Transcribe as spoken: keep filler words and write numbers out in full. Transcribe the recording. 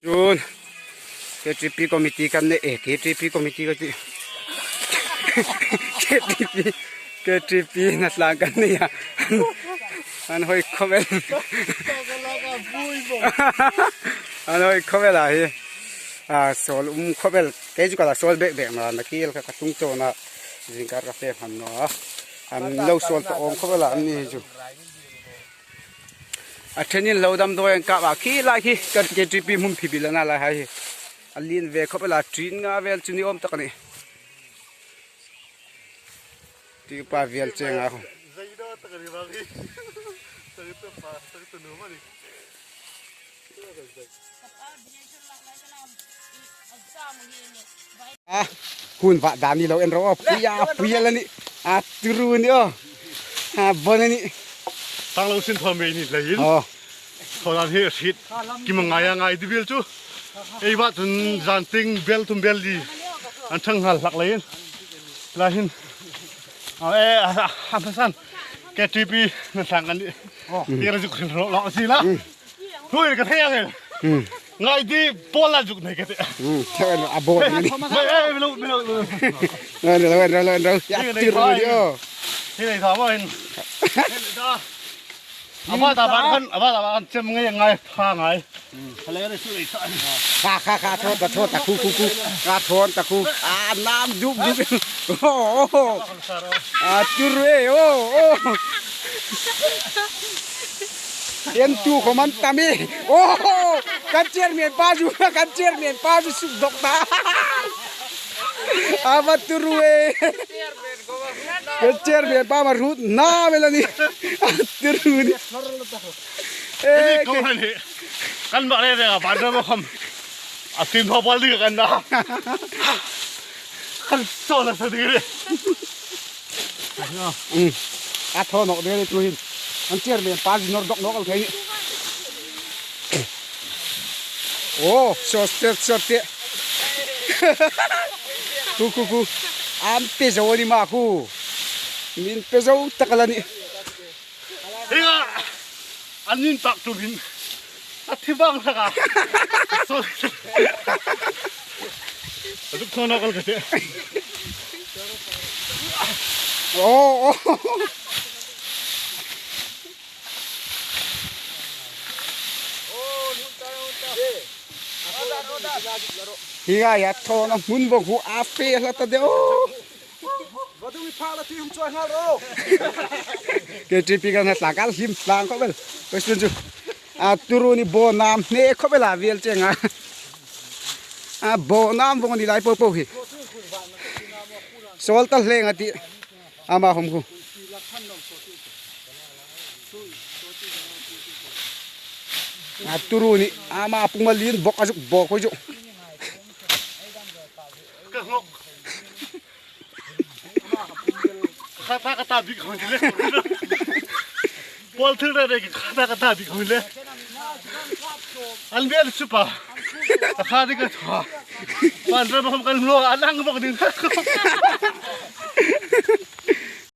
Chun, K T P committee kan nei, eh, K T P committee ka ti. K T P, K T P na tlang kan nei a. An hoi khawp el. An hoi khawp el a hi. A, sawl um khawp el. Kei chu ka la sawl bek bek na, na kiel ka, ka tung chona. Zingkar ka fe hman naw a. An lo sawl ta awm khawp el a, an ni chu. A ṭhenin lo dam dawi ang kap a, khi lai khi kan K T P hmun phi bil a na lai hai hi. A lien ve khawp el a, ṭin nga vel chu ni awm tak a nih. Ti pa vial cheng a. A, hun va dan ni lo en ro, puia, puia la ni. A turu ni o. A bon ni. Tang lo sin thom ni la yin. Oh. Thaw dan hi a hriet. Kim a ngai a, ngai ding vel chu. Ei va tun zan ting bel tum bel di. An thang hal hlak leiin. La hin. A, e, a, a, a, a, san. K T P na thlang kan ni. Oh. Ti ra zuk hin ro lo si la. Mm. Hui ka thei ang. Mm. Ngai di bol la zuk nei ka ti. Mm. Thei a bol ni. Mai, e, lo, lo, lo. Lo, lo, lo, lo, lo. Ya, ti ro ni o. Ti nei tha ma hin. Ti nei tha. Ava ta ban khan, ava ta ban khan chem ngai ngai tha ngai. Kha, kha, kha, thawn ta, thawn ta, khu, khu, khu. Kha, thawn ta, khu. A, nam duk, duk. Oh, oh. A, tur e, oh, oh. En tu ko man tami. Oh, kan chairman pa chu, kan chairman pa chu suk dok ta. Ava turu e. Kan chairman pa ma rut na vel a ni. Turu ni. E, ko ke- han hi. Kan ba le le ba da ba khom. A tim thaw bal di kan na. Kan so la sa di re. Mm. A thaw nawk de tu hin. An chairman pa chu nor dok nawk al thei. Oh, so step, so step. Khu, khu, khu. An pe zo ni ma khu. Min pe zo tak la ni. Hi nga. An min pak tu min. A thi bang hlak a. So. A duk thaw nawk al ka ti. Oh, oh. Hi ngai a, thawna hmun vawng khu a fe hla ta de o. Vadung i pha la ti hum choi ngal ro. K T P kan hla kal him tlang khawp el. President chu. A turu ni bo nam hne khawp el a vial cheng a. A bo nam vawng ni lai po po hi. Sawl ta hleng a ti. Ama hom khu. A turu ni ama pung ma lien bok a zuk bok khoi chu. Ka ngok. Kha ta ka ta bik khoi le. Pawl thil re re kha ta ka ta bik khoi le. An bel chu pa. Ka kha di ka thaw. Pan ra ma khom kan lo a lang bok ding.